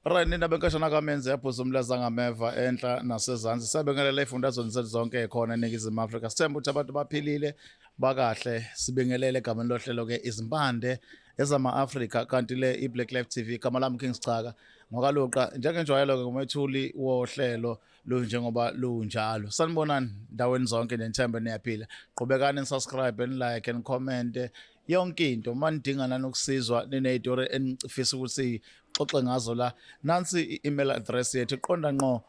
Right, nina benkashana kaMenzi yaphuza umlaza ngameva enhla nasezansi. Sabingelela ifundazweni zethu zonke khona eNingizimu Afrika. Sithemba ukuthi abantu baphilile bakahle. Sibingelele egameni lohlelo ke izimpande ezama-Afrika kanti le i-Black Life TV. Igama lami King Sichaka ngokaluqa njengenjwayelo ke ngumethuli wohlelo lunjengoba lunjalo. Sanibonani ndaweni zonke nethemba niyaphila. Qhubekani ni-subscribe, ni-like, ni-comment yonke into. Uma nidinga nanokusizwa niney'tori enifisa ukuthi xoxe ngazo la, nansi i-email address yethu iqonda ngqo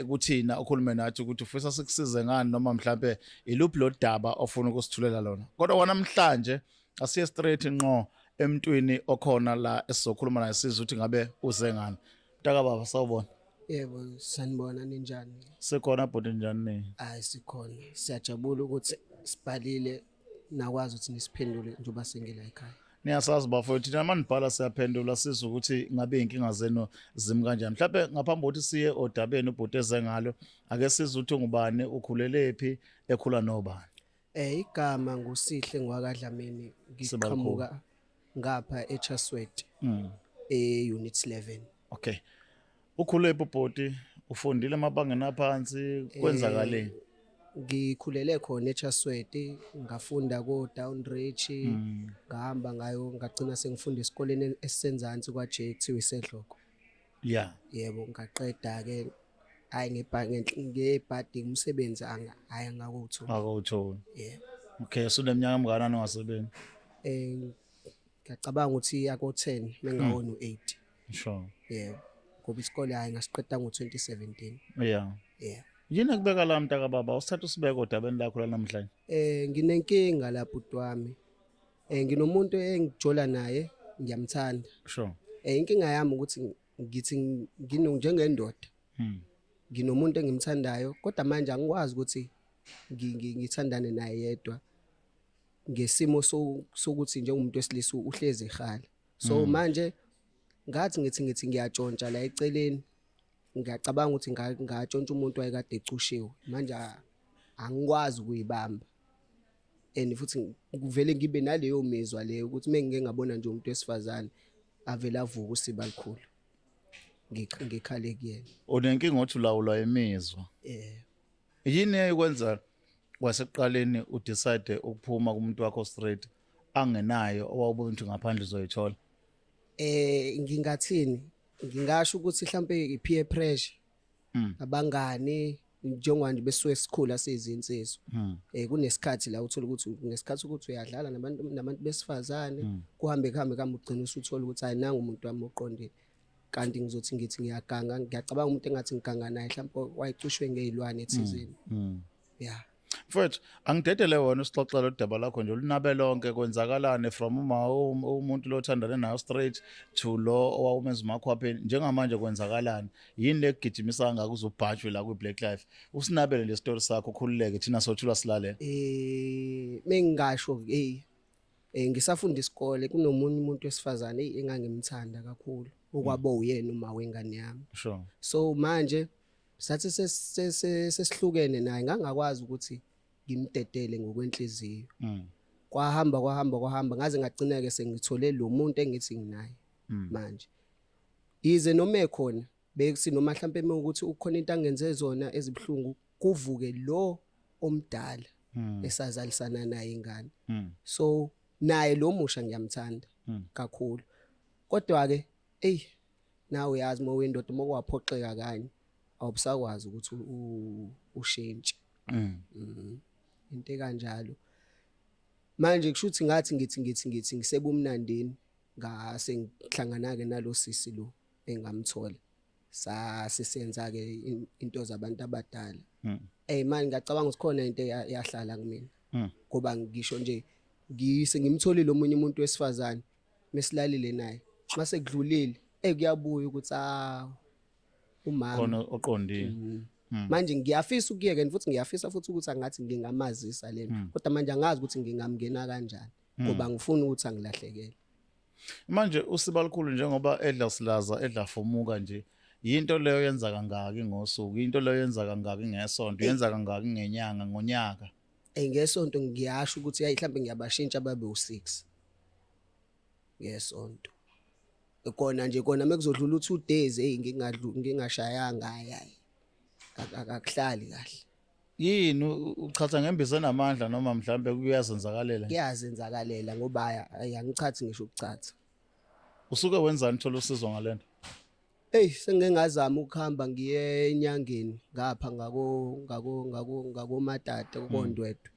kuthina, ukhulume nathi ukuthi ufisa sikusize ngani noma mhlambe iluphi lo daba ofuna ukusithulela lona. Kodwa kwanamhlanje asiye straight ngqo emntwini okhona la esizokhuluma naye sizwe ukuthi ngabe uze ngani. Mntaka baba, sawubona. Yebo, sanibona, ninjani? Sikhona bhuti, njani ni? Hayi, sikhona. Siyajabula ukuthi sibhalile nakwazi ukuthi nisiphendule njengoba sengila ekhaya. Niyasazi bafowethu, thina manibhala siyaphendula sizwe ukuthi ngabe inkinga zenu zimi kanjani. Mhlawumbe ngaphambi kokuthi siye odabeni ubhuti eze ngalo, ake sizwe ukuthi ungubani, ukhulelephi, ekhula nobani. Igama nguSihle ngwakaDlamini, ngiqhamuka ngapha eChaswet e-Unit 11. Okay. Ukhulephi ubhuti? Ufundile emabangeni aphansi, kwenzakaleni? Ngikhulele khona eChaswet, ngafunda ko Downreach, ngahamba ngayo ngagcina sengifunda esikoleni esisenzansi kwa J kuthiwa iSedloko. Yebo, ngaqeda ke, hayi, ngebhadi umsebenzi hayi angakuthola. Akawutholi. Yebo. Okay, usuneminyaka emngakanani ungasebenzi? Ngiyacabanga ukuthi yako 10 mengawona u8. Yebo. Ngoba isikole hayi ngasiqeda ngo2017. Yeah. Yini ekubeka la, mntaka baba? Usithatha usibeke odabeni lakho la namhlanje. Nginenkinga la bhuti wami. Nginomuntu engijola naye, ngiyamthanda. Inkinga yami ukuthi ngithi ngino njengendoda. Nginomuntu engimthandayo kodwa manje angikwazi ukuthi ngithandane naye yedwa ngesimo sokuthi njengomuntu wesilisa uhlezi ehala. So manje ngathi ngithi ngiyatshontsha la eceleni, ngiyacabanga ukuthi ngatshontsha umuntu wayekade ecushiwe. Manje angikwazi ukuyibamba and futhi kuvele ngibe naleyo mizwa leyo ukuthi mengike ngabona nje umuntu wesifazane avele avuka usiba likhulu, ngikhale kuyena. Unenkinga othi ulawulwa imizwa. Yini eyikwenza kwasekuqaleni udecide ukuphuma kumuntu wakho straight angenayo owawubona ukuthi ngaphandle uzoyithola? Ngingathini, ngingasho ukuthi mhlambe i-peer pressure, abangani, njengoba nje besuke sikhula siyizinsizwa, kunesikhathi la uthola ukuthi ngesikhathi ukuthi uyadlala nabantu besifazane, kuhambe kuhambe kambe ugcina usuthola ukuthi hayi, nangu umuntu wami oqondile, kanti ngizothi ngithi ngiyaganga. Ngiyacabanga umuntu engathi ngiganga naye mhlawumbe wayecushwe ngezilwane ethizeni. Yeah. Mfowethu, angidedele wena usixoxele udaba lakho nje olunabe lonke, kwenzakalani from uma umuntu lo othandane nayo straight to lo owawumenza umakhwapheni, njengamanje kwenzakalani, yini lekugijimisa kangaka uzobhajwe la kwi-Black Life? Usinabele le story sakho, ukhululeke, thina sothula silalela. Mengingasho, hey, ngisafunda isikole kunomunye umuntu wesifazane, hey, engangimthanda kakhulu okwabo uyena uma wengane yami. So manje sathi sesihlukene naye, ngangakwazi ukuthi ngimdedele ngokwenhliziyo. Kwahamba kwahamba kwahamba ngaze ngagcina ke sengithole lo muntu engithi nginaye manje, yize noma ekhona bekuthi noma mhlambe ukuthi ukhona into angenze zona ezibhlungu, kuvuke lo omdala esazalisana naye ingane. So naye lo musha ngiyamthanda kakhulu, kodwa ke ey, nawe uyazi uma uyindoda, uma kwaphoxeka kanye awubusakwazi ukuthi ushintshe. Into ekanjalo. Manje kusho ukuthi ngathi ngithi ngisebumnandini, ngase ngihlangana ke nalo sisi lo engamthola, sase senza ke into zabantu abadala. Manje ngiyacabanga ukuthi khona into eyahlala kumina, ngoba ngisho nje ngise ngimtholile omunye umuntu wesifazane, mesilalile naye, mase kudlulile, kuyabuya ukuthi ah, umama khona oqondile. Manje ngiyafisa ukuyeka and futhi ngiyafisa futhi ukuthi angathi ngingamazisa lento, kodwa manje angazi ukuthi ngingamngena kanjani ngoba ngifuna ukuthi angilahlekele. Manje uSibalukhulu njengoba edla silaza edla fumuka nje, yinto leyo yenza kangaki ngosuku, into leyo yenza kangaki ngesonto, yenza kangaki ngenyanga, ngonyaka? Ngesonto ngiyasho ukuthi hayi, mhlambe ngiyabashintsha babe u6 ngesonto. Kona nje kona mekuzodlula u2 days, hey, ngingadlu ngingashayanga, hayi hayi, akuhlali kahle. Yini, uchatha ngembiza enamandla noma mhlambe kuyazenzakalela nje? Kuyazenzakalela ngoba hayi, angichathi ngisho ukuchatha. Usuke wenzani uthola usizo ngalento? Hey, sengike ngazama ukuhamba ngiye enyangeni ngapha ngako Matata koNdwedwe.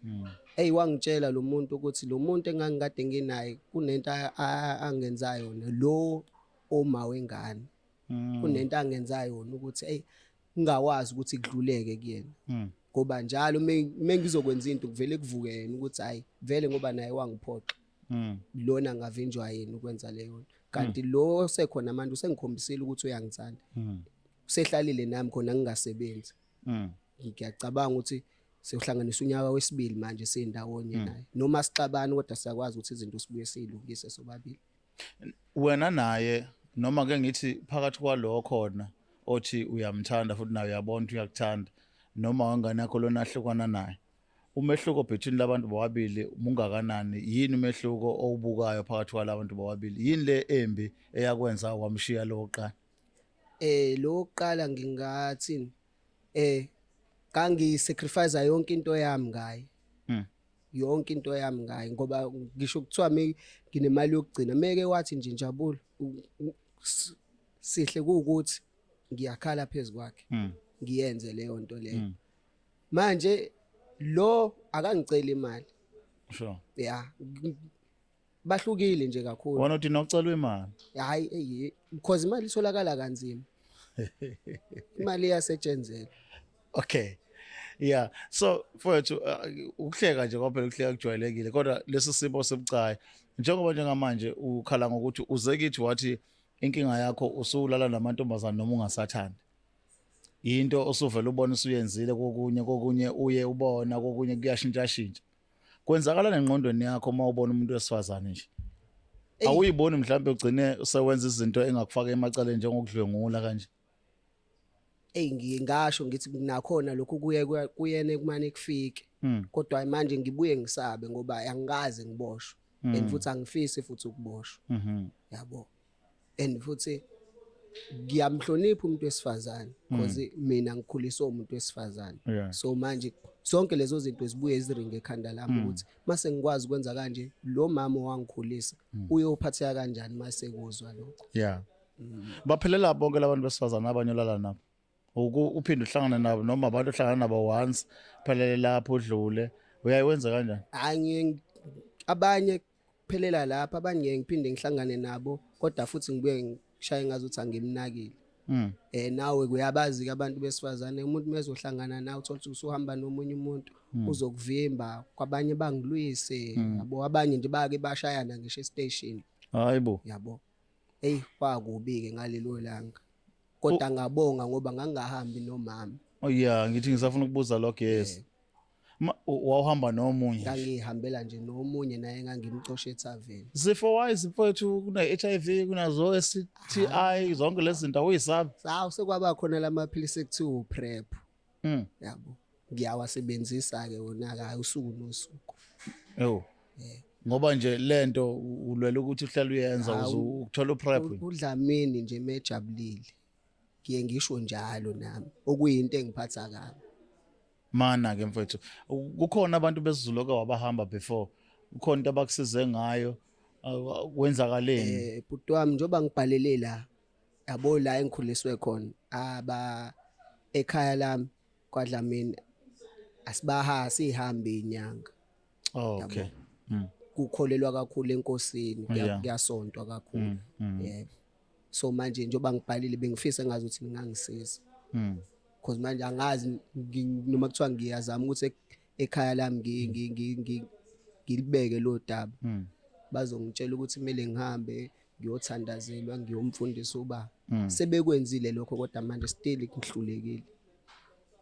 Hey, wangitshela lo muntu ukuthi lo muntu engangikade nginaye kunento angenza yona lo oma wengane. Kunento angenza yona ukuthi, hey, ngingawazi ukuthi kudluleke kuyena. Ngoba njalo mengizokwenza into kuvele kuvuke yena ukuthi hayi vele, ngoba naye wangiphoxa. Lona ngavinjwa yena ukwenza leyo nto. Kanti lo osekhona manje usengikhombisile ukuthi uyangithanda. Usehlalile nami khona ngingasebenzi. Ngiyacabanga ukuthi siyohlanganisa unyaka wesibili manje sindawonye naye. Noma sixabana, kodwa siyakwazi ukuthi izinto sibuye siyilungise sobabili. Wena naye, noma ke ngithi phakathi kwalokho khona othi uyamthanda futhi naye uyabona ukuthi uyakuthanda, noma wengane yakho lona ahlukana naye, umehluko between labantu bobabili mungakanani? Yini umehluko owubukayo phakathi kwalabantu bobabili? Yini le embi eyakwenza wamshiya lo wokuqala? Lo wokuqala ngingathi ngangi sacrifice yonke into yami ngaye. Yonke into yami ngaye, ngoba ngisho kuthiwa nginemali yokugcina, meke wathi nje, "Njabulo, sihle," kuukuthi ngiyakhala phezukwakhe. Ngiyenze leyo nto leyo. Manje lo akangicela imali. Yeah, bahlukile nje kakhulu. Wona uthi nokucela imali? Hayi, because imali itholakala kanzima, imali iyasetshenzela. Okay. Yeah. So mfowethu, ukuhleka nje kwaphela, ukuhleka kujwayelekile, kodwa lesi simo sebucayi njengoba njengamanje ukhala ngokuthi uze kithi wathi inkinga yakho usulala namantombazane noma ungasathandi. Into osuvela ubona usuyenzile kokunye, kokunye uye ubona kokunye kuyashintsha shintsha. Kwenzakala nengqondweni yakho uma ubona umuntu wesifazane nje? Eyi. Awuyiboni mhlawumbe ugcine usewenza izinto engakufaka emacaleni njengokudlwengula kanje? Ey, ngingasho ngithi nakhona lokhu kuye kuyene kumane kufike. Kodwa manje ngibuye ngisabe ngoba angikaze ngiboshwe and futhi angifisi futhi ukuboshwa. Yabo, and futhi ngiyamhlonipha umuntu wesifazane because mina ngikhuliswe umuntu wesifazane. So manje zonke lezo zinto zibuye ziringe ekhanda lami ukuthi mase ngikwazi ukwenza kanje, lo mama owangikhulisa uyophatheka kanjani mase kuzwa lokho? Yeah. Baphelela bonke labantu besifazane abanye olala nabo? Uku uphinde uhlangane nabo noma abantu ohlangana nabo once, phelele lapho udlule? Uyayiwenza kanjani? Hayi, abanye kuphelela lapha, abanye ngiye ngiphinde ngihlangane nabo, kodwa futhi ngibuye ngishaye ngazuthi angimnakile. Nawe kuyabazi ke abantu besifazane, umuntu mezohlangana nawe uthola ukuthi usuhamba nomunye umuntu, uzokuvimba. Kwabanye bangilwise, yabo, abanye nje bake bashayana ngisho e-station. Hayibo. Yabo, hey, kwakubi ke ngalelo langa, kodwa ngabonga ngoba ngangingahambi nomama. Oh yeah, ngithi ngisafuna ukubuza lokho, yes. Wawuhamba nomunye? Ngangihambela nje nomunye naye engangimcoshe ethaveni. Zifo wise mfowethu, kuna HIV, kunazo STI, zonke lezi zinto awuyisabi? Sawu, sekwaba khona lamaphilisi ekuthiwa uPrep. Yabo, ngiyawasebenzisa ke wona ke usuku nosuku. Yo. Ngoba nje lento ulwela ukuthi uhlale uyenza Hawu. uze ukuthola uPrep. UDlamini nje mejabulile, ngiye ngisho njalo nami okuyinto engiphatha kabi. Mana ke mfowethu, kukhona abantu besiZulu ke wabahamba before. Kukhona into abakusize ngayo? Kwenzakaleni? Bhuti wami, njoba ngibhalele la, yabo, la engikhuliswe khona, aba ekhaya lami kwaDlamini asibaha sihambe inyanga. Oh, okay. Kukholelwa kakhulu enkosini, kuyasontwa kakhulu. Yebo, so manje njoba ngibhalile bengifisa ngazi ukuthi ningangisiza because manje angazi noma kuthiwa ngiyazama ukuthi ekhaya lami ngilibeke lo daba, bazongitshela ukuthi kumele ngihambe ngiyothandazelwa, ngiyomfundisa uba. Sebekwenzile lokho, kodwa manje still ngihlulekile.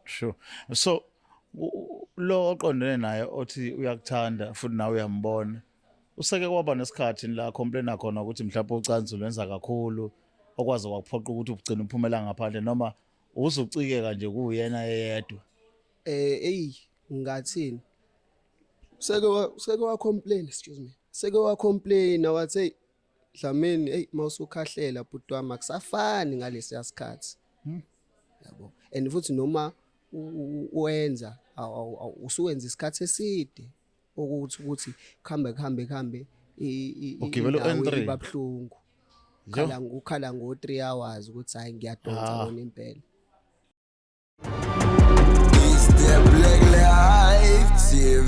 Sure. So lo oqondene naye othi uyakuthanda futhi nawe uyambona, useke kwaba nesikhathi la complain khona ukuthi mhlawumbe ucansi lwenza kakhulu okwazi kwakuphoqa ukuthi ugcine uphumela ngaphandle, noma uzucikeka nje kuyena eyedwa? Ey, ngathini, seke wa complain, excuse me, seke wa complain wathi, "Hey, Dlamini, hey, mawusukhahlela bhuti wami, akusafani ngalesiya sikhathi, yabo. And futhi noma wenza usuwenza isikhathi eside ukuthi kuhambe kuhambe kuhambe Ugibela indawo u-N3. iba buhlungu. Ukhala ngo 3 hours ukuthi hayi, ngiyadonsa kona impela. It's the Black Life TV.